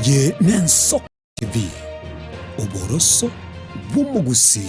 Eye n'Ensoko TV, oboroso bw'omogusii.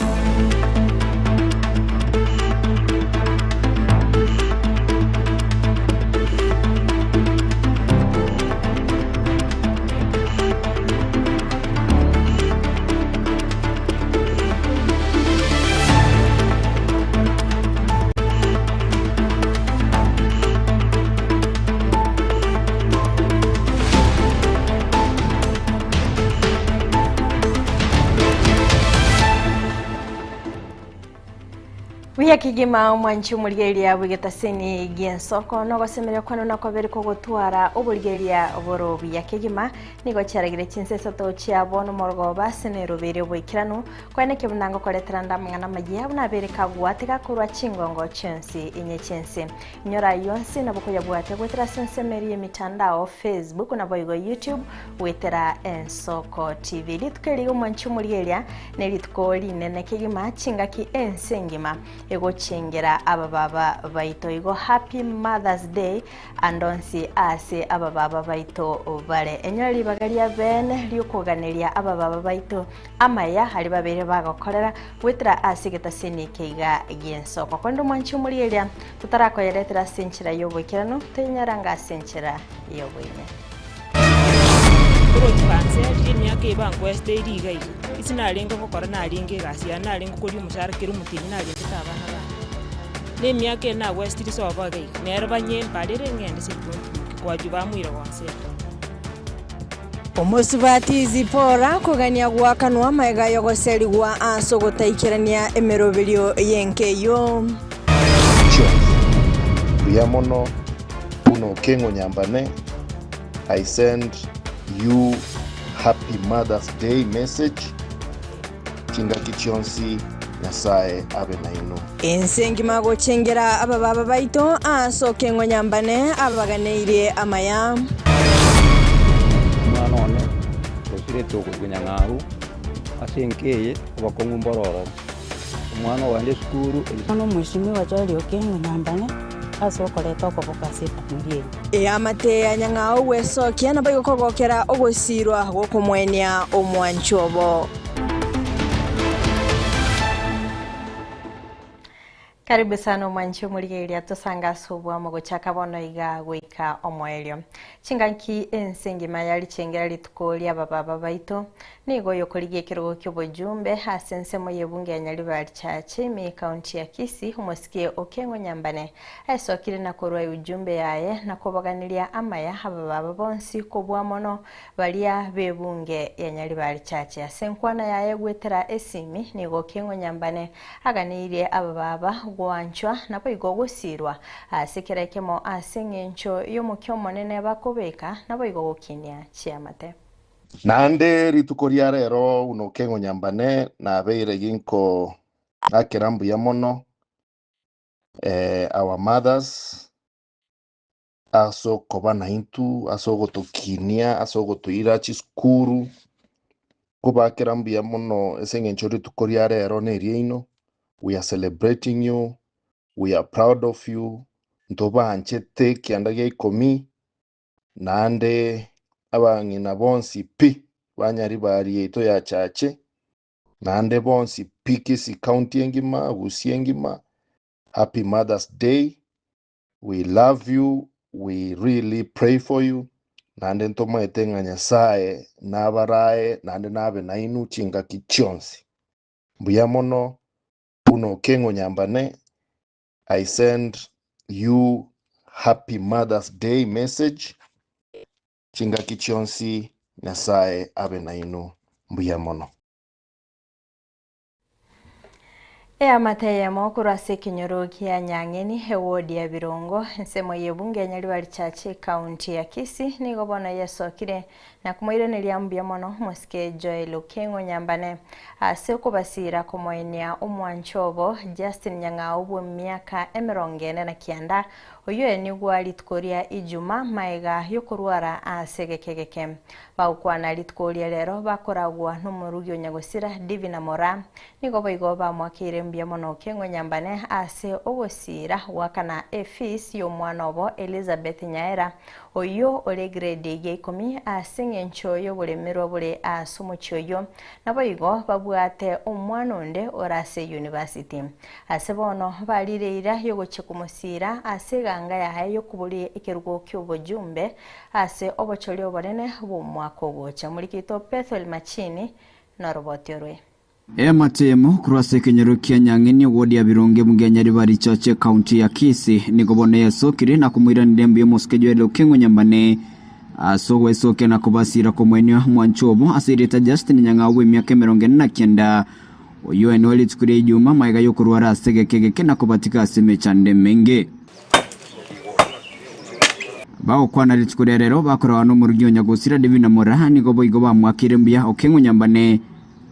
Buya kegima omwanchi omorigereria bw'egetaseni gi'ensoko nogosemeria kwano nakobere kogotwara oborigereria boro buya kegima nigo chiaragire chinsa isato chia bono morogoba ase nerobere oboikeranu Kwaeneke buna ngokoretera nde amang'ana amayia, buna abeire kagwate gakorwa chingongo chionsi inye chi'ense. Inyora ayio onsi nabo koyabwate goetera ase ensemo eria y'emitandao, Facebook, naboigo YouTube, goetera Ensoko TV. Rituko eri omwanchi omorigereria nerituko rinene kegima chingaki ense engima egochengera abababa baito. Igo Happy Mother's Day Ande onsi aase abababa baito bare. Enyora ribaga ria beene ri'okoganeria abababa baito amaya aria babeire bagokorera goetera ase egetasini eke iga gi'ensoko. Korende omwanchi omorieria totarakoyeretera ase enchera y'oboikeranu, toyenyora ase enchera y'oboime. Oroche banserire emiaka eye bankwesete ere iga iga, ase narenge gokora narenge egasi yane narenge koria omoshahara kera omotienyi narentete abana bane. Na emiaka eye nagwesetirie sobo iga iga, nero banyembarere ng'ende seito ntumoke, kwachwa bamoira gonsera. Omosubati Zipora kogania goakanwa amaiga y'ogoserigwa ase ogotaikerania emeroberio y'enka eyio. Chionsi. Mbuya mono buna okeng'o nyambane I send you happy mother's day message chingaki chionsi Nyasae abe nainwe. Ense engima gochengera abababa baito ase okeng'o nyambane abaganeirie amaya. Omwana one osirete okoigwa nyang'au ase enka eye, obokong'u mboro ororo. Omwana ogenda esukuru. Bono omweshimiwa Joel Okengo Nyambane ase okoreta okoboko ase efamiri eye. Eamate ya nyang'au gwesokia naboigo kogokera ogosiirwa gw'okomoenia omwanchwa obo. Karibu sana omwanchi omorigereria tosange ase obwamo gochaka bono iga goika omoerio. Chingaki ense engima yarichengera rituko ri'abababa baito, nigo oyokorigia ekerogo ki'obojumbe ase ensemo y'ebunge ya Nyaribari Chache ime y'ekaunti ya Kisii omosike Okeng'o Nyambane aesokire na korwa eujumbe yaye na kobaganiria amaya abababa bonsi kobua mono Baria b'ebunge ya Nyaribari Chache ase enkwana yaye goetera esimi nigo Okeng'o Nyambane aganeirie abababa gwanchwa naboigo gosiirwa ase kera ekemo ase eng'encho y'omokia omonene bakobeka naboigo gokinia chiamate. Naende rituko ria rero buna Okeng'o Nyambane nabeire ginkoakera mbuya mono our mothers ase okoba naintwe, ase ogotokinia, ase ogotoira chisukuru, nkobakera mbuya mono ase eng'encho rituko ria rero neriaino, we are celebrating you, we are proud of you, ntobanchete ekianda gia ikomi, naende abang'ina bonsi pi, banyaribari yaito ya chache, naende bonsi pi Kisii county engima, Gusii engima, happy mother's day. We love you, we really pray for you, naende ntomaete ng'a Nyasae nabarae naende nabe nainwe chingaki chionsi. Mbuya mono buna okeng'o nyambane, I send you happy mother's day message, chingaki chionsi Nyasae abe nainwe. Mbuya mono. Eamate eyemo korwa ase ekenyoro kia Nyang'eni, ewodi ya Birongo, ensemo y'ebunge ya Nyaribari Church, ekaunti ya Kisii, nigo bono yesokire na komoiraneria mbuya mono omosike Joel Okeng'o Nyambane ase okobasiira komoenia omwancho obo Justin Nyang'au bw'emiaka emerongo ene na kianda, oyio oenigwa rituko ria Ijuma maega yokorwara ase egeke egeke. Bagokwana rituko ria rero bakoragwa nomorugi o nyagosira Divina Moraa, nigo boigo bamoakeire mbuya mono Okeng'o Nyambane ase ogosiira goakana efees y'omwana obo Elizabeth Nyaera. Oyio ore grade ya ikomi ase engencho y'oboremerwa bore ase omochie oyio. Naboigo babwate omwana onde ore ase university. Ase bono barire eira y'ogochia komosiira ase eganga yaye y'okoboria ekerugo ki'obojumbe ase obochori obonene bw'omwaka ogocha. Omoriki oito Bethuel Machini noroboti orwe. Ematemo korwa ase ekenyoro kia Nyang'eni ewodi ya Birunge Mugenya Ribari Church ekaunti ya Kisii nigo bono yesokire na komoiraneria mbuya omosike Joel Okeng'o Nyambane ase ogwesokia na kobasiira komoenia mwancho obo ase erieta Justin Nyang'au bw'emiaka 49 oyio oenigwe rituko ria Ijuma magega y'okorwara ase egeka egeke na kobatiga ase emechando emenge. Bagokwana rituko ria rero bakoragwa nomorugi o Nyagosira Divina Moraa nigo boigo bamwakeire mbuya Okeng'o Nyambane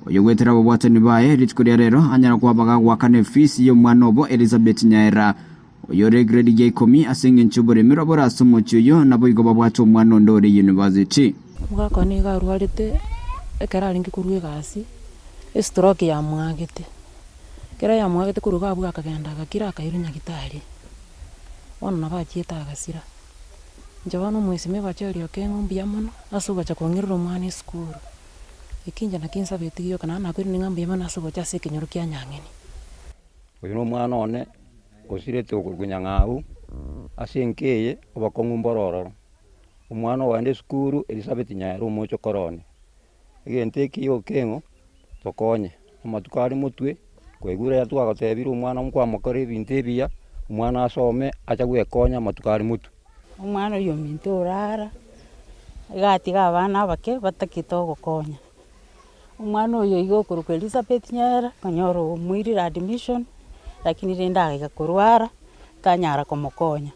Oyogwetera ababwatani baye rituko ria rero anyare koba gagoakana efisi y'omwana obo Elizabeti Nyaera, oyore egredi ya ikomi ase engencho y'oboremerwa bore ase omochie oyio, naboigo babwate omwana onde ore university. Omogaka one nigo arwarete ekero arenge korwa egasi, estroke yamwagete. Ekero yamwagete korwa iga abwo akagenda agakira akairwa nyagitari, bono nabo achiete agasira. Inche bono omwesimigwa Joel Okeng'o mbuya mono ase ogocha kong'irera omwana esukuru. Eki inche naki nsabeti gioka, naende nakoiraneria ng'a mbuya mono ase ogocha ase ekenyoro kia Nyang'eni. Oyo nomwana one osirete okorokwa Nyang'au, ase enka eye obokong'u mboro ororo. Omwana ogoenda esukuru Elizabeth Nyaera omochokoro one. Egento eke Okeng'o tokonye, amatuko are motwe, kwaigure aya twagotebire omwana nkwamokora ebinto ebiya, omwana asome acha gwekonya amatuko are motwe. Omwana oyio ominto orara, iga atiga abana abake batagete ogokonya. Omwana oyo iga okorokwa Elizabeth Nyaera, okonyora omoirire admission, lakini rende agaiga korwara, tanyara komokonya.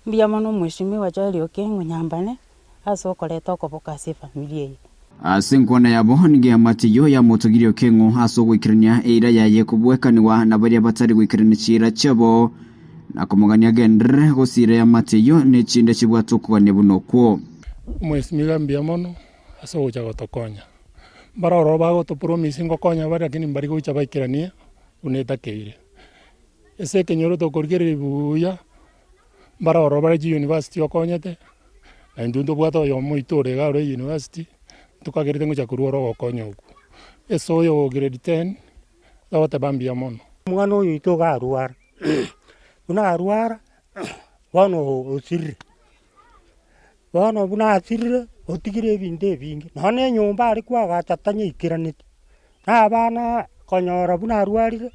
Mbuya mono omweshimiwa Joel Okengo Nyambane, ase okoreta okoboko ase efamiri eye. Ase enkwana yabo nigo eamate eyio yamotogirie Okeng'o ase ogoikerania eira yaye kobwekanigwa na baria batari goikerania chiira chiabo, na komogania agenderere gosiira eamate eyio ne chinde chibwate okogania buna okwo. Omwesimiga mbuya mono ase ogocha gotokonya. Mbare ororo bagotopromise ngokonya bare lakini mbari gocha baikeranie buna etakeire. Ase ekenyoro tokorigereria buya. Mbare ororo bare chiuniversity okonyete, na intwe ntobwate oyomo oito ore iga ore university, ntokagerete ngocha korwa ore ogokonya okwo. Ase oyo o grade ten, togoteba mbuya mono. Omwana oyo oito iga arwara, buna arwara, bono osirire, bono buna asirire, otigire ebinto ebinge, nonye na enyomba aria kwagacha tanyeikeraneti, na abana konyora buna arwarire.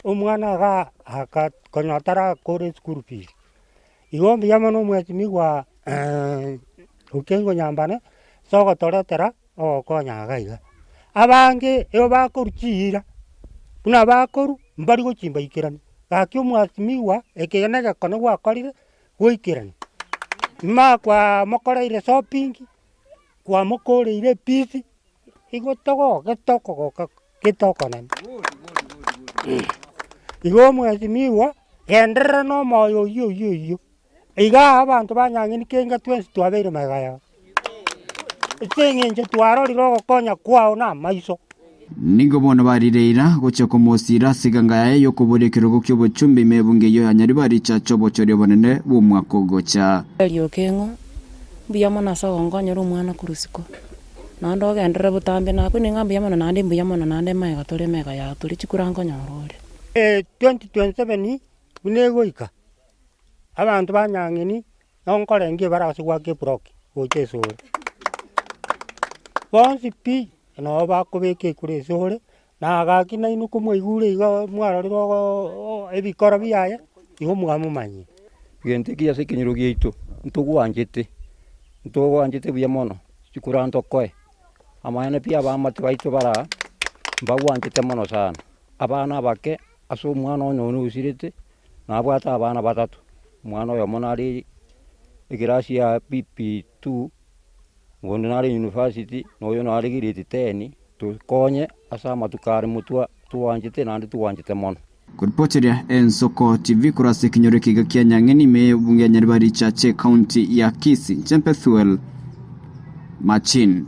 Omwana iga aka konya tarakora eschool fees. Igo mbuya mono omwesimigwa Okengo Nyambane, ase ogotoretera ogokonya iga iga. Abange igo bakorwa chiira, buna bakorwa mbari gochia mbaikerani, gaki omwasimigwa eke na egekone gwakorire goikerani. Nyuma kwamokoreire shopping, kwamokoreire efees. Igo togogete okogoka gete okonene. Igo omwesimigwa, genderera na omoyo oyio oyio oyio. Igaa abanto ba Nyang'eni kenga twensi twabeire magega yao. Ase eng'encho twarorire ogokonya kwao na amaiso. Nigo bono barire eira gochia komosiira ase eganga yaye y'okoboria ekerogo ki'obochumbi ime ebunge eyio ya Nyaribari Church obochori obonene bw'omwaka ogocha. Erioka ing'o, mbuya mono ase ogonkonyera omwana korwa isiko, naende ogenderere botambe nakwane ng'a mbuya mono naende mbuya mono naende magega tore magega yao tore chikura nkonyora ore. 2027 buna egoika, abanto ba Nyang'eni nonkorengia ebara ase goaka eblock gocha esore. Bonsi pi, nabo bakobeka ekura esore, na gaki nainwe komwaigure iga mwarorire ogoo ebikoro biaye, igo mwamomanyire. Egento ekiya ase ekenyoro giaito, ntogwanchete, ntogwanchete buya mono, chikura ntokoe, amaene pi abamate baito bare aa, mbagwanchete mono sana. Abana abake, ase omwana onye one osirete, nabwate abana batato, omwana oyomo nare ekerasi ya PP2, onde nare university, na oyo nare grade ten, tokonye ase amatuko are motwe twanchete naende twanchete mono. Koripoteria Ensoko TV korwa ase ekenyoro ekiga kia Nyang'eni ime y'ebunge ya Nyaribari Chache County ya Kisii, Inche Bethuel Machin.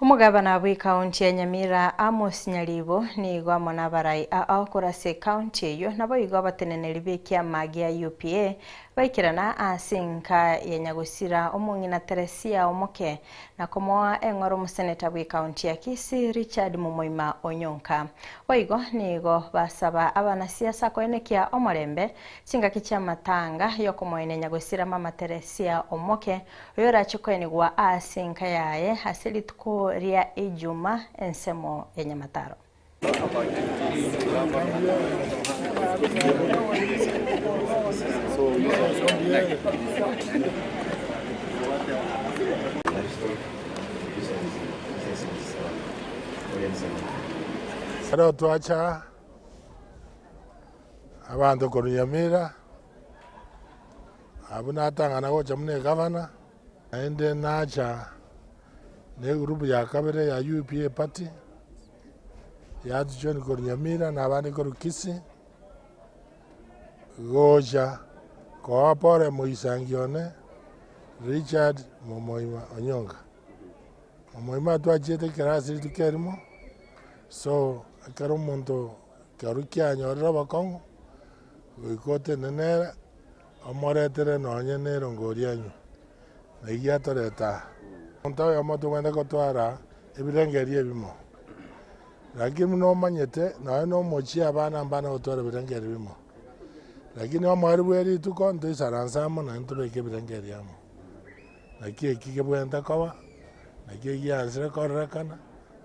Omogabana bw'ekaunti ya Nyamira Amos Nyaribo nigo amo nabarai ao korwa ase ekaunti eyio naboigo abateneneri b'ekiama gia UPA. Baikerana ase enka ya nyagosira omong'ina Teresia Omoke na komoa eng'ora omoseneta bw'ecounty ya Kisii Richard Momoima Onyonka. Boigo nigo basaba abanasiasa koenekia omorembe chingaki chi'amatanga y'okomoenia nyagosira mama Teresia Omoke oyorache koenigwa ase enka yaye ase rituko ria Ijuma ensemo ya Nyamataro. Ekero twacha abanto korwa Nyamira, abwo natang'ana gocha buna egavana, naende nacha na egroup ya kabere ya UPA party, yatujoin korwa Nyamira na abande korwa Kisii, gocha koa pore moisangi one Richard Momoima Onyonka. Momoima twachiete ekerasi rituko erimo, so ekero omonto ekero kianyorire obokong'u, goika otende nere, omoretere nonye na erongori anywe, na eyio atoreta aa. Omonto oyomo tobwenerete gotwara ebirengererio ebimo, lakini buna omanyete nonye na omochie abana mbana gotwara ebirengererio ebimo, lakini omoerio bwe rituko ntoisaranse amo naende tobeke ebirengererio amo. Naki eki kebwenerete koba, naki eki giansire kororekana,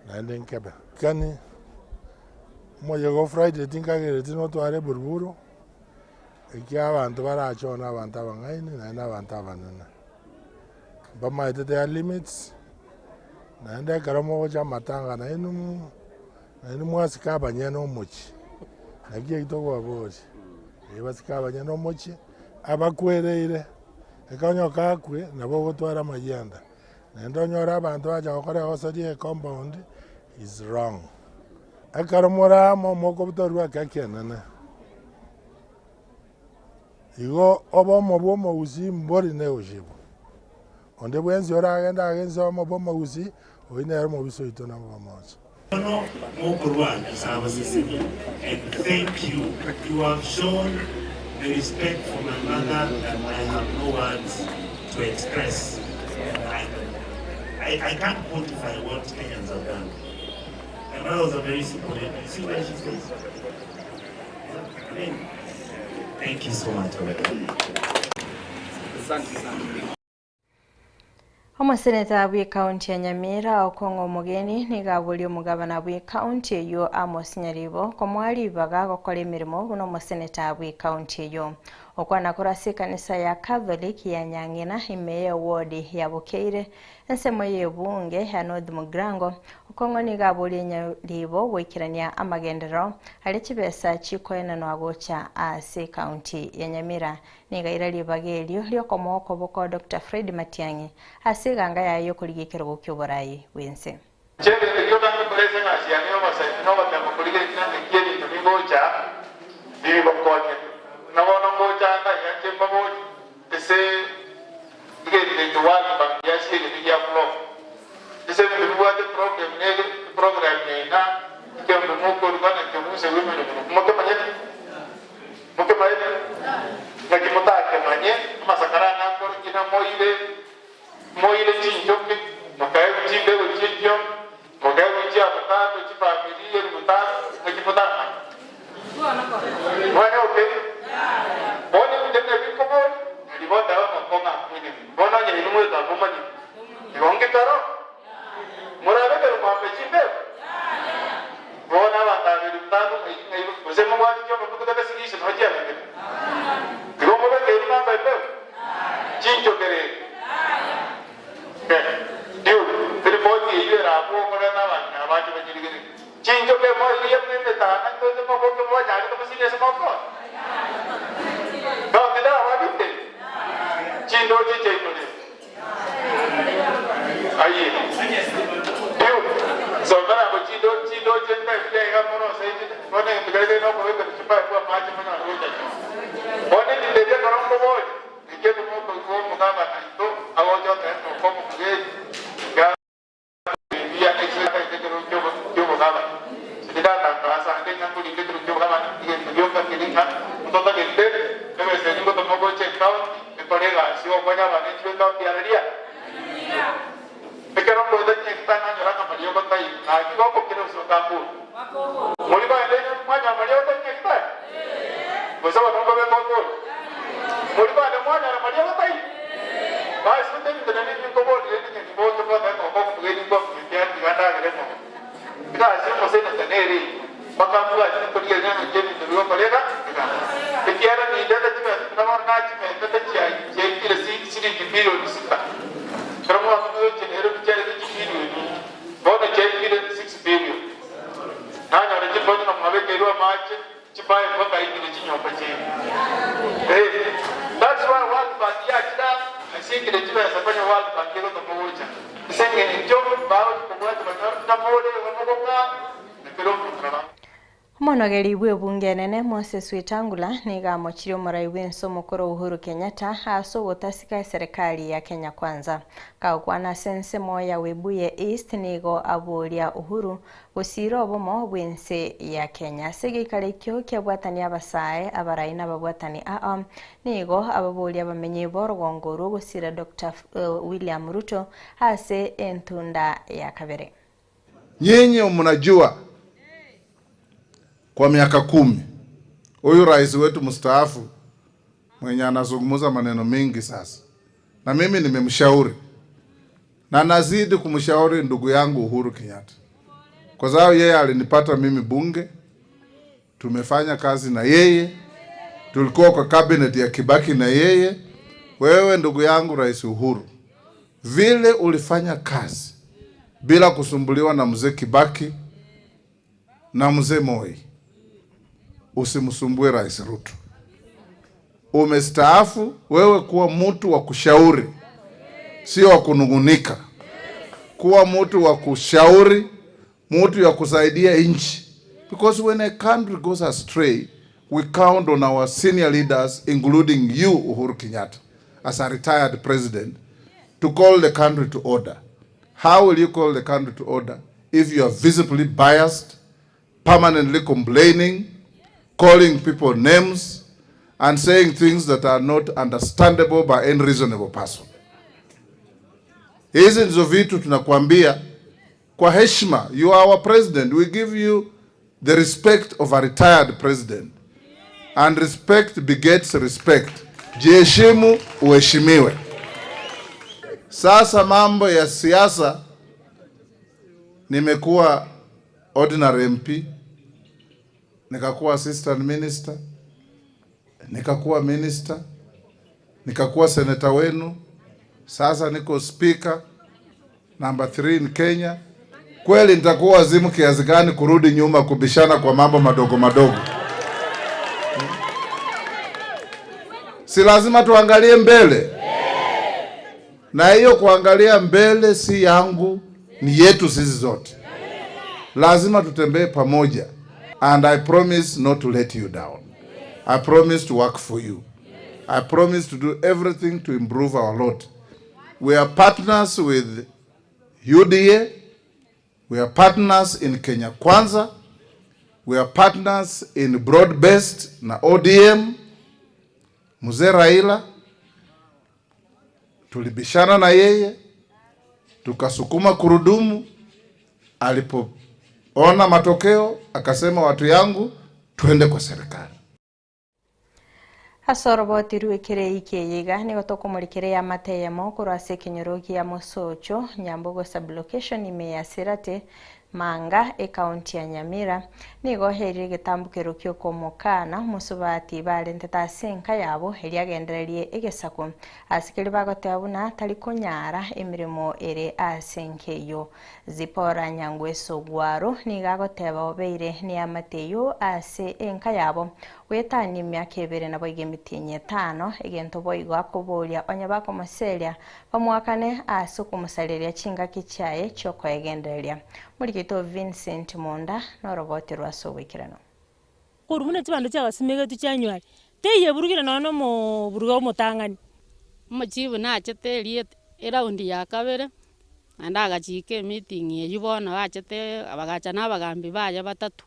naende nkebe. Kani omoyega o Friday tinkagereti notware eburuburu, ekiagera abanto barache one abanto abang'aini naende abanto abanene. Mbamaete their limits, naende ekero mogocha amatanga nainwe mo nainwe mwasika abanyene omochie, naki eki tokobaboria, eh basike abanyene omochie, abakwereire, ekero onye okakwe nabo ogotwara amayianda, naende onyore abanto bacha gokora egosoria ecompound is wrong. Ekero more amo mokobutorwa ekeki enene. Igo obomo bwa omogusii mbori negochibwa. Onde bwensi oragende age inse obomo bwa omogusii, oyio nere omobisa oito na omomocha. Bono mokorwa Nyasae abasesenie and thank you, you have shown the respect for my mother that I have no words to express and I, I, I can't quantify what Kenyans have done. My mother was a very simple lady. You see where she stays? I mean, thank you so much. Omoseneta bw'ekaunti ya Nyamira Okong'o Omogeni nigo aboria omogabana bw'ekaunti eyio Amos Nyaribo komoa ribaga gokora emeremo buna omoseneta bw'ekaunti eyio. Okwana korwa ase ekanisa ya Catholic ya Nyang'ina ime y'eward ya Bokeire Ensemo y'ebunge ya North Mugirango, Okong'o nigo aborie Nyaribo goikerania amagenderero aria chibesa chikoenanwa gocha ase ekaunti ya Nyamira. Nigo aira ribaga erio riokomoa okoboko Doctor Fred Matiang'i ase eganga yaye yokorigia ekerogo ki'oborai bw'ense. Inche egento gi'otange nkore ase egasi yane y'obosaini nogotema korigereria ng'a naki ebinto bigocha bigokonya. Buna bono ngocha anga iga inche mbaborie, Ase egento ekio World Bank yasie egento gia floor. Ase ebinto bibwate problem ne eprogram eye ng'a ekeombe mokoruga na kebuse women group. Mokemanyete? Mokemanyete? Naki motakemanye amasakara ane akore ki namoire moire chinchoke mokaegwa chimbego chi'echio mokaegwa chi'avocado chifamiri elifu tano naki motaramanye? Mwene okeri? Bono ebinto ebi nabio nkoboria, na ribotabe amokong'u akwene. Bono onye inwe mweka momanyete, igo nkekaro morabekere mwambe chimbego. Bono abanto aba elifu tano ng'ai gose mobwate chiombe motogete sigiisi nonya chiabekire. Igo mobeke eri mwambe embego chinchokere eri. Eripoti eyio erabwo okoreta abang'ina abache banyerigererie. Chinchoka emoirie buna emetana ntoche moboke mobanyarete mosirie ase mokore. Nonye nababite chindoche chiaino rero. Aye. Diu, somera abo chindo chindoche nkaebuya iga mono osaidire. Bono egento keria kere nokobeka chipaepu amache monyore gocha nyomba. Bono ebinto ebi ekero nkoboria, Ekio nimoko omogabana oito agocha goteba ng'a okomokugeri ebiya ase ekero ki'obogabana. Tindatangasa ande ng'a nkorinde ekero ki'obogabana, egento gioka keri ng'a ntotagete ebesa eria ngotoma gocha ekaunti. Nkoruta chinyagitari nanyora ng'a mariogo taiyo, naki gokokira gose otambori. Mori kogenda inwe mwanyora mariogo taiyo nyagitari? Gose bono nkobeka okori? Mori kogenda mwanyora mariogo taiyo? Basi gose ebinto naende inwe nkoborire rende ng'a niboche goteba ng'a okomogeria nkominyokia tiga ndagere ng'ombe. Egasi y'omoseneta nere eyio, mpaka mbwate korigereria ng'aki ebinto bigokoreka egasi. Ekiagera nindete chibesa buna bono nachimentete chiaikire siringi bilioni sita. Ekero mwakure gochia Nairobi chiarenge chibilioni inye, bono chiaikire six billion. Nanyora chipoti ng'a mwabekeirwe amache, chipipe bakaikire chinyomba chiaino. Eh, that's why World Bank yachire aa, asiekire chibesa konya World Bank egotoma gocha. Ase engencho bagochia kobwata banyore buna more igo mogokaa, na kera omonto nabo. Omonogeri bw'ebunge enene Moses Wetangula nigo amochirie omorai bw'ense omokoro Uhuru Kenyatta ase ogotasika eserekari ya Kenya Kwanza. Kagokwana ase ensemo ya Webuye East nigo aboria Uhuru gosiira obomo bw'ense ya Kenya. Ase egeikaro ekio kiabwatania abasae, abarai na ababwatani aa, nigo ababoria abamenyi b'orogongo orwo gosiira Doctor William Ruto ase entunda ya kabere. Nyinyi mnajua kwa miaka kumi huyu rais wetu mstaafu mwenye anazungumza maneno mengi sasa, na mimi nimemshauri na nazidi kumshauri ndugu yangu Uhuru Kenyatta, kwa sababu yeye alinipata mimi bunge, tumefanya kazi na yeye, tulikuwa kwa cabinet ya Kibaki na yeye. Wewe ndugu yangu Rais Uhuru, vile ulifanya kazi bila kusumbuliwa na mzee Kibaki na mzee Moi, usimsumbue Rais Ruto. Umestaafu wewe, kuwa mtu wa kushauri, sio wa kunungunika. Kuwa mtu wa kushauri, mtu ya kusaidia nchi, because when a country goes astray we count on our senior leaders including you Uhuru Kenyatta as a retired president to call the country to order. How will you call the country to order if you are visibly biased, permanently complaining, calling people names, and saying things that are not understandable by any reasonable person? Hizi ndizo vitu tunakuambia kwa heshima. You are our president. We give you the respect of a retired president. And respect begets respect. Jiheshimu, uheshimiwe. Sasa mambo ya siasa, nimekuwa ordinary MP, nikakuwa assistant minister, nikakuwa minister, nikakuwa senator wenu, sasa niko speaker number 3 in Kenya. Kweli nitakuwa wazimu kiasi gani kurudi nyuma kubishana kwa mambo madogo madogo? Si lazima tuangalie mbele? Na hiyo kuangalia mbele si yangu, ni yetu sisi zote. Lazima tutembee pamoja, and I promise not to let you down. I promise to work for you. I promise to do everything to improve our lot. We are partners with UDA. We are partners in Kenya Kwanza. We are partners in broad-based na ODM. Mzee Raila tulibishana na yeye tukasukuma kurudumu. Alipoona matokeo akasema, watu yangu, twende kwa serikali. Ase oroboti rw'ekereyi ki'eye iga nigo tokomorikera eamate eyemo korwa ase ekenyoro gia Mosocho, Nyambogo sub-location ime ya Sirate, Manga, ekaunti ya Nyamira. Nigo erire egetambokero ki'okomokana omosubati barentete ase enka yabo erio agendererie egesaku ase keria bagoteba buna tari konyara emeremo ere ase enka eyio. Zipporah Nyangweso Ogwaro nigo agoteba obeire neamate eyio ase enka yabo goetania emiaka ebere naboigo emitienyi etano, egento boigo akoboria onye bakomoseria bamoakane ase okomosareria chingaki chiaye chiokoegendereria. Morigeto Vincent Monda noroboti rwase oboikeranu. Korwa buna chibando chiagasimegetwe chianyware, teiyeburugire nonya na omoburuga omotang'ani. Omochibu nachete eria eraundi ya kabere, naende agachika emeeting eywo bono bachete bagacha na abagambi baye batato.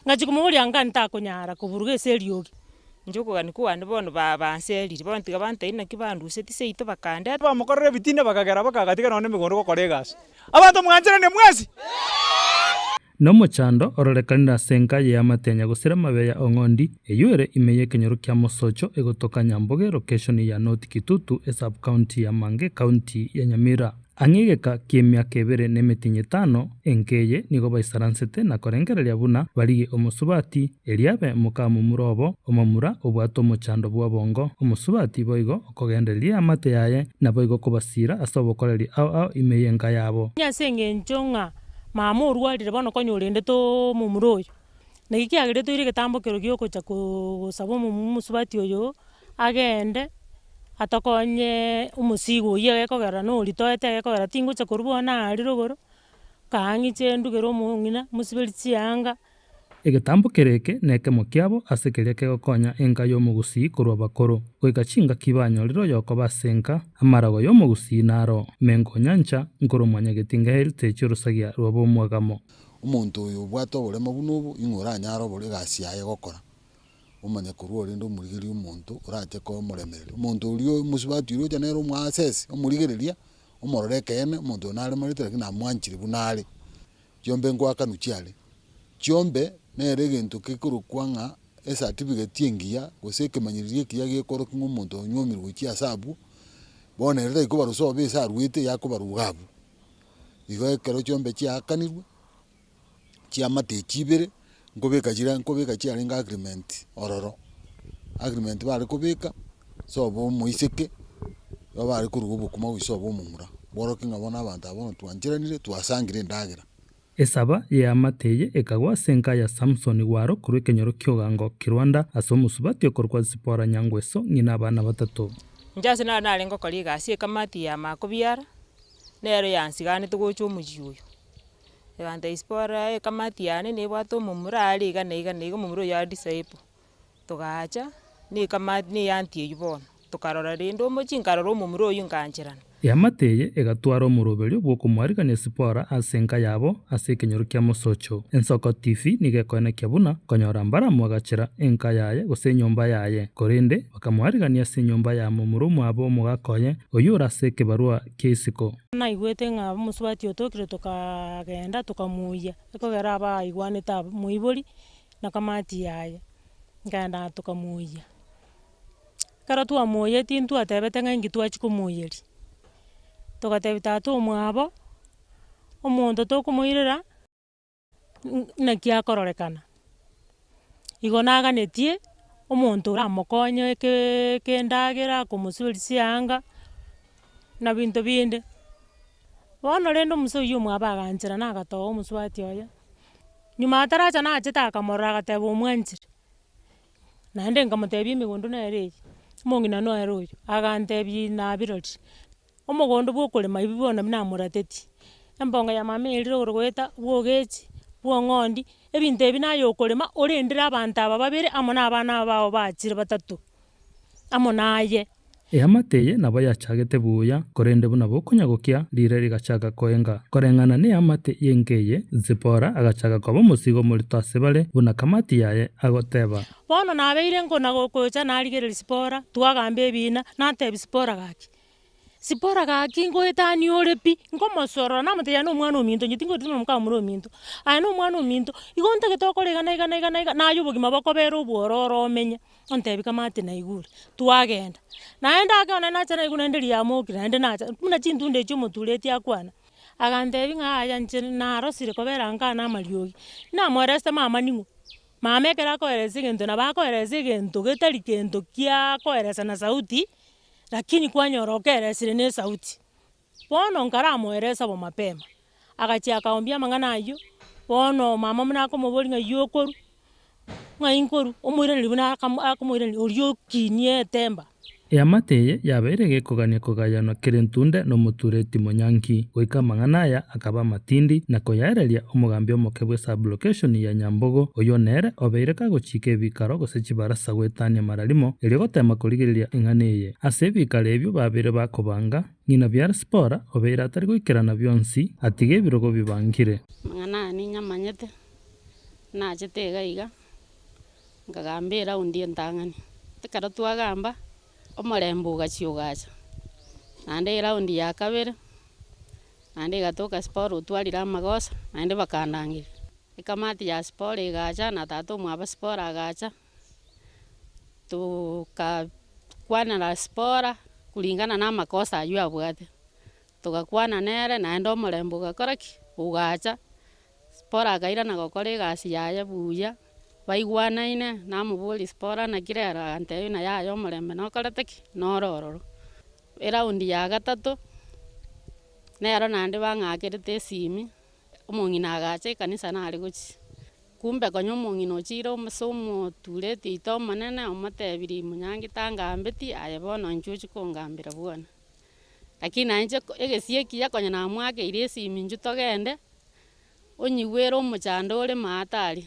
Ngachia komoboria anga ntakonyara koburuga ase eriogi. Inche okogania kwane bono ba banserire, bono tiga bantebie naki banduseti seito bakandeta. Bamokorera ebitina bakagera bakagatiga nonya nemegondo gokora egasi. Abanto mwancheranie mwensi? Nomochando ororekanire ase enka y'eamate ya nyagosira amabeya Ong'ondi, eyio ere ime y'ekenyoro kia Mosocho egotoka Nyamboge lokeshoni ya North Kitutu esub-county ya Mange ekaunti ya Nyamira. Ang'e egeka ki'emiaka ebere na emetienyi etano, enka eye nigo baisaransete na korengereria buna barigie omosubati, erio abe mokamomura obo, omomura obwate omochando bw'obongo, omosubati boigo okogendereria eamate yaye, naboigo kobasiira ase obokoreri ao ao ime y'enka yabo. Onye ase engencho ng'a mama orwarire bono konya orendete omomura oyo, naki kiagerire toire egetambo kero giogocha kosaba omosubati oyo agende atokonye omosigo oyio egekogera na oria toete egekogera tingocha korwa bono aria rogoro, kaang'iche ndugere omong'ina mosiberie chianga. Egetambo kere eke nekemo kiabo ase keria kegokonya enka y'omogusii korwa bakoro, goika chingaki banyorire oyokoba ase enka, amarago y'omogusii naro, Mengo Nyancha, Nkoro Mwanyagetinga Heritage Orosagia rw'abomwagamo. Omonto oyo obwate oboremo buna obo, ing'o oranyare obore egasi yaye gokora? Omanye korwa rende omorigereria omonto orache komoremereria. Omonto oria omosubati oria ocha nere omoasesi, omorigereria, omorore ekeene, omonto oyo naremarete lakini namwanchire buna are. Chiombe ngoakanwa chiare. Chiombe nere egento kekorokwa ng'a ecertificate engiya gose ekemanyererio ekiya gekorokia ng'a omonto oyo onywomirwe gochia ase abwo, bono ere tari kobarusia obe ase arwete yakobarwa iga abwo. Igo ekero chiombe chiaakanirwe, chiamate echi ibere, nkobeka chire nkobeka chiarenge agreement ororo, agreement bare kobeka, sobo omoiseke, igo bare koruga obokima gochia sobo omomura, bworokia ng'a bono abanto aba bono twancheranire, twasangire endagera. Esaba y'eamate eye ekagwa ase enka ya Samson Gwaro korwa ekenyoro ki'Ogango Kirwanda ase omosubati okorokwa Zipporah Nyangweso, ng'ina abana batato. Inche ase naro narenge gokora egasi ekamati ya makobiara, nero yansiganete gocha omochie oyo. Egantebia Zipporah ekamati yane nebwate omomura are iga na iga na iga omomura oyio are disciple. Togacha, na ekamati na eanti eyio bono, tokarora rende omochie nkarora omomura oyio nkaancherana. Eamate eye egatwara omoroberio bw'okomoarigania Sipora ase enka yabo ase ekenyoro kia Mosocho. Ensoko TV nigo ekoenekia buna konyora mbaramoagachera enka yaye gose enyomba yaye, korende bakamoarigania ase enyomba ya momura omwabo omogaka oye, oyio ore ase ekebarua kia isiko. Naigwete ng'a omosubati otokire tokagenda tokamoyia, ekogera abaigwanete abwo moibori na kamati yaye, nkaenda tokamoyia. Ekero twamoyetie ntwatebete ng'a inki twachia komoyeria, togatebia tata omwabo, omonto tokomoirera naki akororekana. Igo naganetie omonto oramokonye ekeeee endagera, komosiberia chianga, na binto binde. Bono rende omosee oywo omwabo aganchera na agatoa omosubati oye, nyuma ataracha nachete akamorora agateba omwanchire. Naende nkamotebia emegondo nere eye, omong'ina nere oyo, agantebia nabiroria, omogondo bwa okorema ebi bono namoratetie, embongo ya mama erire igoro goeta, bwa ogechi, bwa ong'ondi, ebinto ebi naye okorema orendere abanto aba babere amo na abana aba bao bachire batato, amo naye. Eamate eye nabo yachagete buya, korende buna bokonya gokia, riire rigachaka koenga. Koreng'ana neamate y'enka eye, Zipora agachaka koba omosigo omorito ase bare, buna kamati yaye agoteba. Bono nabeire nkona-gocha narigereria Sipora, twagamba ebiina, natebia Sipora gaki, Sipora gaki ngoetania ore pi, nkomosorora namotebia aye nomwana ominto inche tingoteba buna mokamura ominto, aye nomwana ominto, igo ntagete okore iga na iga na iga na iga, naye obogima bokobera obwororo omenye. Ontebia kamate naigure, twagenda. Naende ake one nacha naigure naende riamokire naende nacha, buna chintunda echio omotureti akwana. Agantebia ng'a yaya inche narosire kobera nka na amariogi, namoeresete mama ning'o? Mama ekero akoeresa egento nabo akoeresa egento getari kento kia koeresa na sauti, lakini kwanyora okeeresire na esauti. Bono nkaramoeresa bo mapema, agachia akaombia amang'ana ayio, bono mama buna akomoboria ng'ai okorwa, ng'ai nkorwa, omoiraneria buna akamo akomoiraneria oria okinie etemba. Eamate eye yabeire gekogania kogayanwa kera entunde nomotureti monyanki, goika amang'ana aya akaba amatindi na koyaereria omogambi omoke bwe sub-location ya Nyambogo, oyio nere obeire kagochika ebikaro gose chibarasa goetania mara rimo erio gotema korigereria eng'ana eye. Ase ebikaro ebio babeire bakobanga, Ng'ina biara Sipora obeire atari goikerana bionsi, atiga ebirogo bibangire. Amang'ana aya ninyamanyete, nachete iga iga, nkagamba eraundi entang'ani. Ekero twagamba, omorembe ogachia ogacha, naende eraundi ya kabere, Naende egatoka Sipora otwarire amagoso, naende bakandangeria. Ekamati ya Sipora egacha, na tata omwabo Sipora agacha, tokakwanera Sipora kulingana na amakosa aywo abwate. Togakwana nere, naende omorembe ogakora ki? Ogacha, Sipora akairana gokora egasi yaye buya, baigwanaine, namoboria Sipora naki rero agantebia buna yaya omorembe nokorete ki? Noro ororo. Eraundi ya gatato, nero naende bang'akerete esimi, omong'ina agacha ekanisa nare gochia, kumbe konya omong'ina ochire ase omotureti oito omonene omotebirie monyangi tangambeti aye bono inchuo ochia kongambera bwana. Lakini naye inche egesie ekiya konya namwakeire esimi inchuo togende, onyigwere omochando ore maate aria.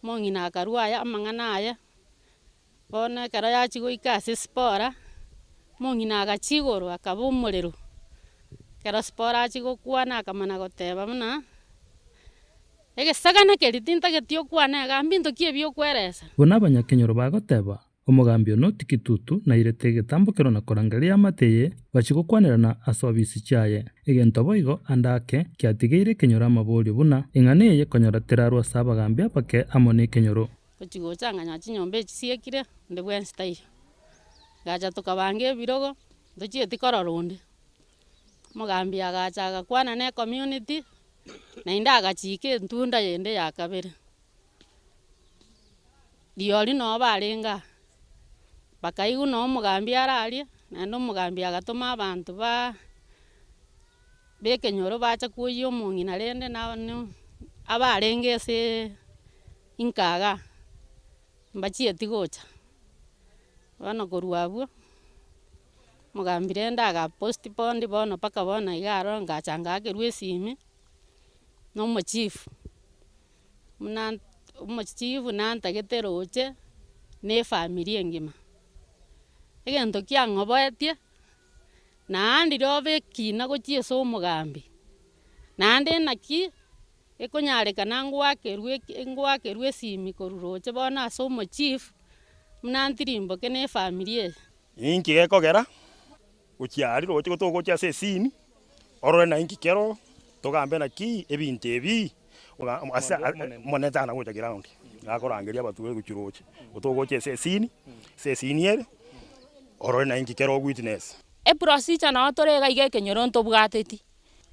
Omong'ina akarwa aya amang'ana aya. Bono ekero yachia goika ase Sipora, omong'ina agachia igoro akaba omorero. Ekero Sipora achia gokwana akamana goteba buna, egesagane keria tintageti okwane igaa mbinto ki ebi okweresa? Buna abanyakenyoro bagoteba, Omogambi one o Kitutu nairete egetambokero na korangeria eamate eye bachie gokwanerana ase obisi chiaye. Egento boigo ande ake kiatigeire ekenyoro amaborio buna eng'ana eye konyora terarwe ase abagambi abake amo nekenyoro. Gochia gocha nganyora chinyomba echi chisiekire, onde bwensi taiyo. Ngacha tokabanga ebirogo, ntochieti korora onde. Omogambi agacha agakwana na ecommunity, naende agachika entunda yende ya kabere. Rirorio noo barenge aa, bakaigwa noo omogambi araria, naende omogambi agatoma abanto ba bekenyoro bacha koyia omong'ina rende na abarenge ase inka igaa, mbachieti gocha. Bono korwa abwo, omogambi rende aga postponed bono mpaka bono iga aro ngacha ngaakerwa esimi, na omochifu, buna omochifu nantagete roche, na efamiri engima. Egento kiang'oboetie. Naandire obe ekina gochia ase omogambi, naende naki ekonyarekana ngoakerwe eki ngoakerwe esimi korwa roche bono ase omochief, buna ntirimboke na efamiri eye. Ninki gekogera gochia aria roche gotogochia ase esini, orore na inki kero, togambe naki ebinto ebi, ase omonene tana gocha ground, nakorangeria abatureti gochia roche, gotogocha ase esini, ase esini ere. Orore na inki kera owitness. Eprocedure nao tore iga iga ekenyoro ntobwateti,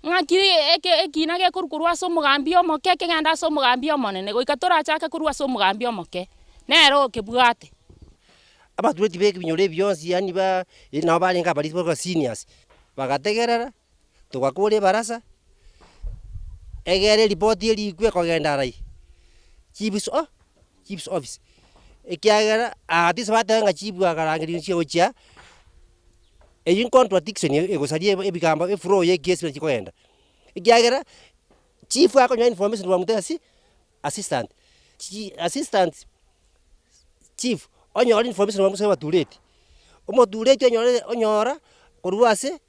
ng'aki eke ekina gekorwa korwa ase omogambi omoke kegende ase omogambi omonene, goika torachake korwa ase omogambi omoke, nere okebwate. Abatureti ba ebinyoro ebi bionsi yaani ba nabo barenge abarisia barokwa seniors, bagategerera, togakora ebarasa, egere eripoti erikwe ekogenda arai, chiefs o chiefs office, ekiagera aa tisi bateba ng'a chief akarangeria inche gochia, eywo ncontradiction egosaria ebigambo eflow ya ekesi buna chikogenda, ekiagera chief akonyora information from the asi assistant, chi assistant chief onyore information korwa ase abatureti, omotureti onyore onyora korwa ase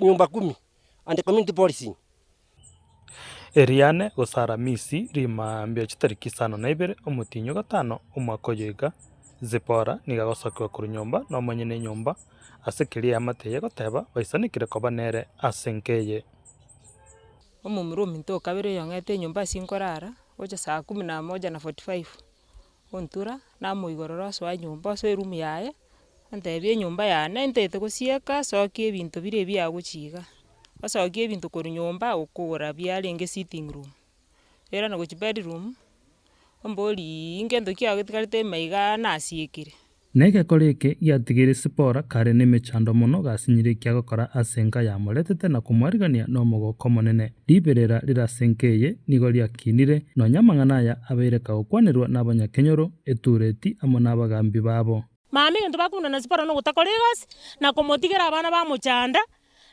nyumba kumi and community policing. Eriane gose Aramisi, rimaambia chitariki isano na ibere, omotienyi o gatano, omwaka oyo iga, Zipora nigo agosokigwa korwa nyomba nomonyene enyomba, ase keria eamate eye egoteba baisanekire koba nere ase enka eye. Omomura ominto o kabere oyong'ete enyomba ase nkorara, gocha saa kumi na moja na forty five, ontura, namoigorera osoa nyomba osoe eroom yaye, Antebia enyomba yane ntaete gosieka sokia ebinto bire ebi agochia iga. Osokie ebinto korwa nyomba okogora biarenge sitting room, oirane gochia bedroom, omboriiii ngento ki agetigarete ime igaa nasiekire. Na egekora eke giatigeire Sipora kare nemechando mono gasinyire eki agokora ase enka yamoretete na komwarigania nomogoko omonene. Riberera rire ase enka eye nigo riakinire, nonya amang'ana aya abeire kagokwanerwa nabanyakenyoro, etureti amo nabagambi babo. Mama egento bakobuna na Sipora nogotakora egasi, na komotigera abana bamochanda,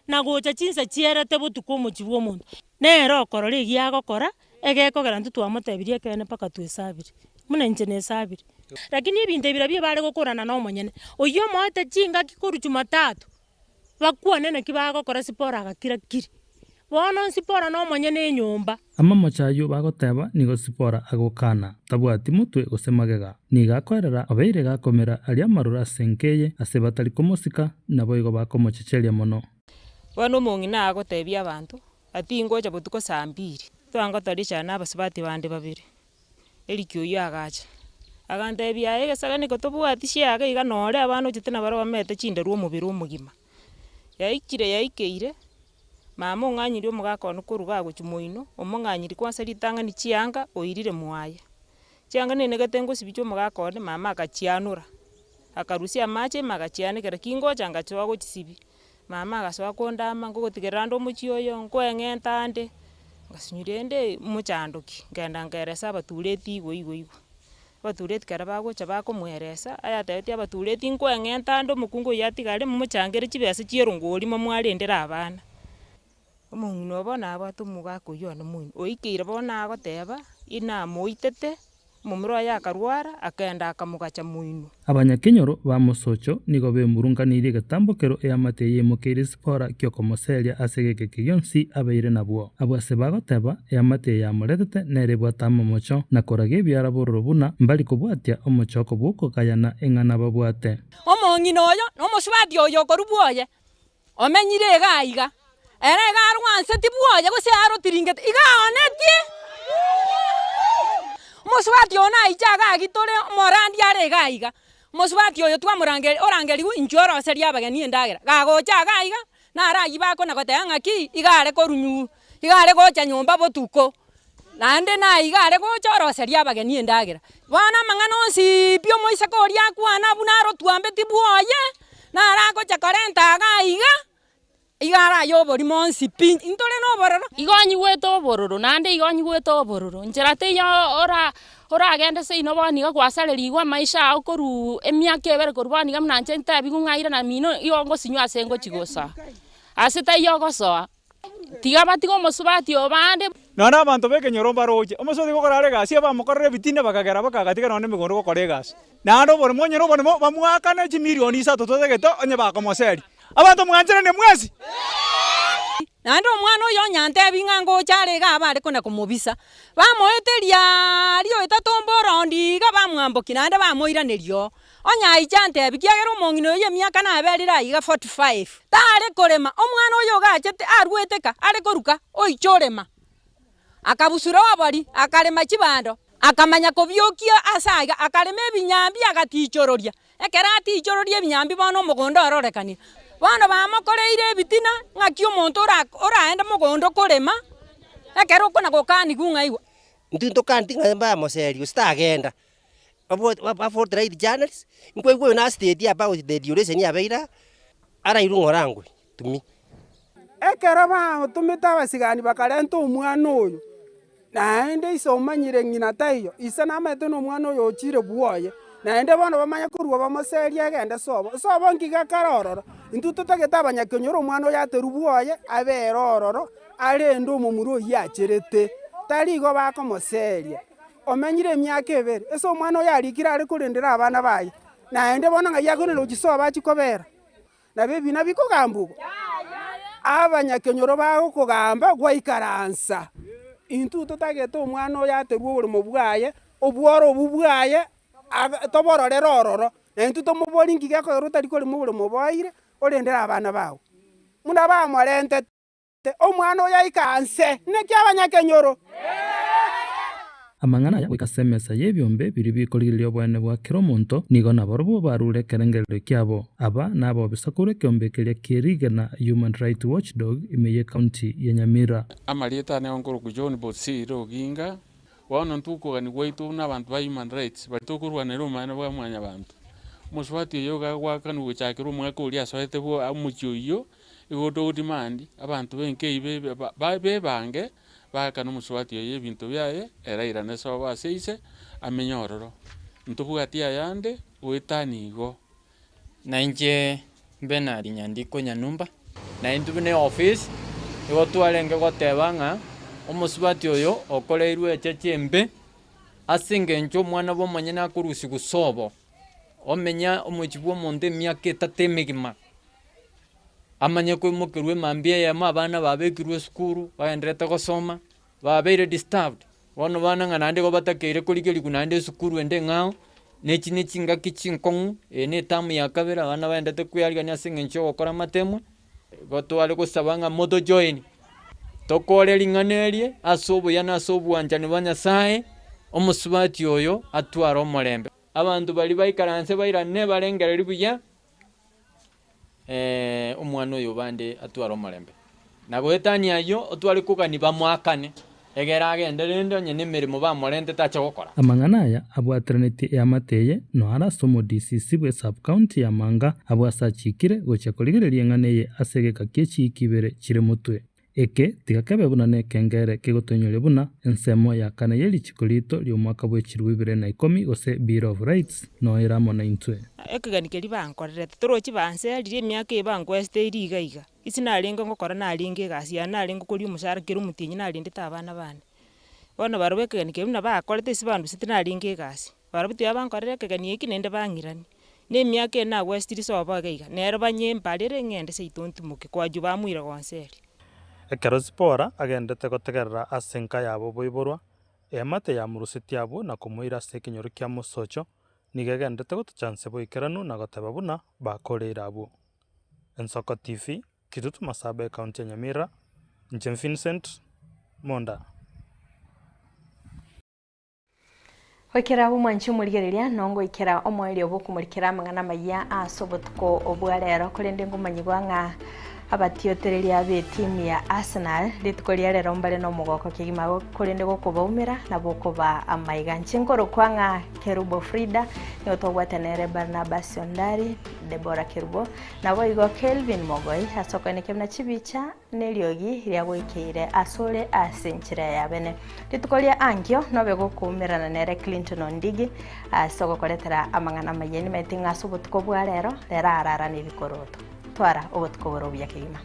na gocha chinsa chierete botuko omochie bw'omonto. Nere okorora egiya agokora, egekogera intwe twamotebirie ekeene mpaka twesabire, buna inche nesabire. Lakini ebinto ebi nabio bare gokorana na omonyene, oyio omoete chingaki korwa jumatatu, bakwane naki bagokora Sipora agakira kiri. Bono Sipora nomonyene enyomba. Amamocho ayio bagoteba nigo Sipora agokana, tabwati motwe gose magega. Nigo akoerera obeire gakomera aria amaroro ase enka eye, ase batari komosika, naboigo bakomochecheria mono. Bono omong'ina agotebia abanto, ati ngocha botuko saa mbiri, twangotoria echae na abasubati bande babere, Eric oyio agacha, agantebia aye egesagane eke tobwati chiaga iga nore abana ochete nabarobwo bamete chinderwa omobere omogima. Yaikire yaikeire, mama ong'anyirie omogaka one korwa igaa gochia moino, omong'anyirie kwansa ritang'ani chianga oirire mwaye. Chianga nenegete ngosibia chia omogaka one, mama akachianora, akarusia amache ime agachianekera ki ngocha ngachoa gochisibia. Mama agasoa kondama nkogotigerera ande omochie oyo, nkoeng'enta ande, ngasinywa rende mochando ki, nkenda nkaeresa abatureti igo igo igo. Abatureti ekero bagocha bakomoeresa, ayatebetie abatureti nkoeng'enta ande omokungu oyio atigare momochangere chibesa chia erongori momwarendere abana. Omong'ina obo bono abwate omogaka oyio one moino, oikeire bono agoteba, inamoitete, omomura oye akarwara, akenda akamogacha moino. Abanyakenyoro ba mosocho nigo bemurunganirie egetambokero eamate eye emokeire Sipora gi'okomoseria ase egekeke gionsi abeire nabwo. Abwo ase bagoteba, eamate eye yamoretete nere ebwate amamocho, na koraga ebiara bororo buna mbari kobwatia omochoko bw'okogayana eng'ana babwate. Omong'ina oyo na omosubati oyo okorwa bwoye, Omenyire iga aiga, ere iga arwanseti bwoye gose arotiringete, iga aonetie. Omosubati oyo naiche iga agitore omorandia are iga aiga, omosubati oyo twamorangeria orangerigwe inchuo oroserie abageni endagera, gagocha iga aiga, naro aywo bakona goteba ng'aki, iga are korwa nyu iga are gocha nyomba botuko, naende naiga are gocha oroseria abageni endagera. Bono amang'ana onsi pi omoiseke oria akwana buna arotwambeti bwoye, naro agocha korenta iga aiga, iga araye oborimo onsi pi, intore nobororo. Igo onyigwete obororo, naende igo onyigwete obororo, nchera teiyo ora oragende seino bono iga gwasarerigwe amaisha ao korwa emiaka ebere korwa bono iga buna inche ntebiwu ng'a airana mino igo ngosinywa ase ngochia gosoa, ase taiyo ogosoa. Tiga batige omosubati oo bande. Nonya na abanto b'ekenyoro mbaroche, omosubati gokora are egasi, abamokorera ebitina bakagera bakagatiga nonya nemegondo gokora egasi. Naende oboremo onye noboremo bamoakane chimilioni isato totagete onye bakomoseria. Abanto mwancheranie mwensi. Naende omwana oyo onye antebi ng'a ngocha are iga abe are kona komobisa, bamoeteria aria oetatomba orondi iga bamwambokia naende bamoiraneria oo. Onye aiche antebi, kiagera omong'ina oyo emiaka naberire aiga 45, tare korema, omwana oyo ogachete aruete ka, are koruka, oiche orema. Akabusura obori, akarema chibando, akamanya kobiokia ase aiga, akarema ebinyambi agatichororia. Ekero atichororia ebinyambi bono omogondo ororekanire. Bono bamokoreire ebitina, ng'aki omonto ora oraende mogondo korema, ekero okona gokanigwa ng'a igwa. Intwe ntokaneti ng'a mbamoseria gose tagenda. Abaforthright journalists, nkwaigwa oyo na state about the duration yabeire aa, arairwe ng'ora angwe to me. Ekero batomete abasigani bakarenta omwana oyo, naende ise omanyire ng'ina taiyo, ise namanyete na omwana oyo ochire bwoye, naende bono bamanye korwa bamoserie agende sobo. Sobo nki gekare ororo? Intwe totagete abanyakenyoro omwana oyo aterwe bwoye, abere ororo, arende omomura oyio acherete, tari igo bakomoseria. Omenyire emiaka ebere, ase omwana oyo arikire are korendera abana baye, naende bono ng'ai akoirana gochia sobo achie kobera? Nabo ebina bikogambwa igo, abanyakenyoro bagokogamba gwaikaransa. Intwe totagete omwana oyo aterwe oboremo bwaye, obworo obwo bwaye, aga tobororere ororo, na intwe tomoborie nki gekogera otari korema oboremo oboeire, orendere abana bao. Buna bamorentete. Omwana oyo aikaranse naki abanyakenyoro. Amang'ana aya goika ase emesa y'ebiombe biria bikorigereria oboene bwa kera omonto, nigo nabarobwo barure ekerengererio kiabo. Aba nabobisa korwa ekeombe keria kie rigena Human Right Watchdog ime y'ecounty ya Nyamira. Amarieta ane nkorokwa John Bosire Oginga, bono intwe okogania gwaito buna abanto ba human rights baria tokorwanera obomaene bwa mwanyabanto. Omosubati oyo iga agoakanwa gochakera omwaka oria asoete bwo omochie oyio, Igo togo demand abanto b'enka eyio bebe ba bebange, baakane omosubati oyo ebinto biaye, ere airane sobo ase ise, amenye ororo. Ntobwati ayande goetania igo. Na inche Benard Nyandiko Nyanumba. Na intwe buna eofisi, nigo twarenge goteba ng'a omosubati oyo okoreirwe echeche embe, ase engencho omwana bw'omonyene akorusigwa sobo, omenya omochie bw'omonto emiaka etato emegima. Amanye koimokerwa emambia eyemo abana babekirwe esukuru, bagendererete gosoma, babeire disturbed, bono bana ng'a naende igo batakeire korigerigwa naende esukuru ende eng'ao, na echi ne chingaki chinkong'u, eye ne etamu ya kabere abana baendete kwearigania ase eng'encho ya ogokora amatemwa. Igo tware gosaba ng'a motojoin, tokore ring'ana erie ase obuya na ase obwanchani bwa Nyasae, omosubati oyo atware omorembe. Abanto baria baikaranse bairane barengererie buya, omwana oyo bande atware omorembe. Na goetania ayio, otware kogania bamoakane, egere agende rende onye nemeremo bamorentete ache gokora. Amang'ana aya abwateranetie eamate eye noaro ase omo-DCC bwe sub-county ya Manga abwo ase achikire gochia korigereria eng'ana eye ase egeka kie chiiki ibere chire motwe. Eke tiga kebe buna nekengere kegotoinyoria buna ensemo ya kane ye richiko rito ri'omwaka bwe chilifu ibere na ikomi gose Bill of Rights noere amo naintwe. Ekegeni keria bankorerete, torochi banserire emiaka eye bankwesete ere iga iga. Ase narenge ngokora narenge egasi yane narenge koria omoshahara kera omotienyi narendete abana bane. Bono barobwo ekegeni keria buna bakorete ase banduseti narenge egasi, barobwo tiga bankorera ekegeni eki naende bang'irania. Na emiaka eye nagwesitiri sobo iga iga, nero banyembarere ng'ende seito ntimoke kwajwa bamoira gonseria. Ekero Zipora agendete gotegerera ase enka yabo boiborwa, eamate yamorusetie abwo na komoira ase ekenyoro kia mosocho, nigo egenderete gotocha nse boikeranu na goteba buna bakoreire abwo. Ensoko TV, Kitutu Masaba Ecounty ya Nyamira, inche Vincent Monda. Goikera abwo mwanche omorigereria, nongoikera omoerio bw'okomorikera amang'ana amayia ase obotuko obwa rero, korende ngomanyigwa ng'a abatiotereria b'etimu ya Arsenal rituko ria rero mbare nomogoko kegima korende gokobaumera nabo okoba amaiga. Inche nkorokwa ng'a Kerubo Frida, nigo tobwate nere Barnabas Ondari, Deborah Kerubo, naboigo Kelvin Mogoi ase okoenekia buna chibicha Neriogi riagoikeire asore ase enchera ya bene. Rituko ria ankio nobe gokoumerana nere Clinton Ondigi ase ogokoretera amang'ana amayia. Nimaete ng'a ase obotuko bwa rero, rero arara nebikoroto. Twara obotuko bore obuya kegima.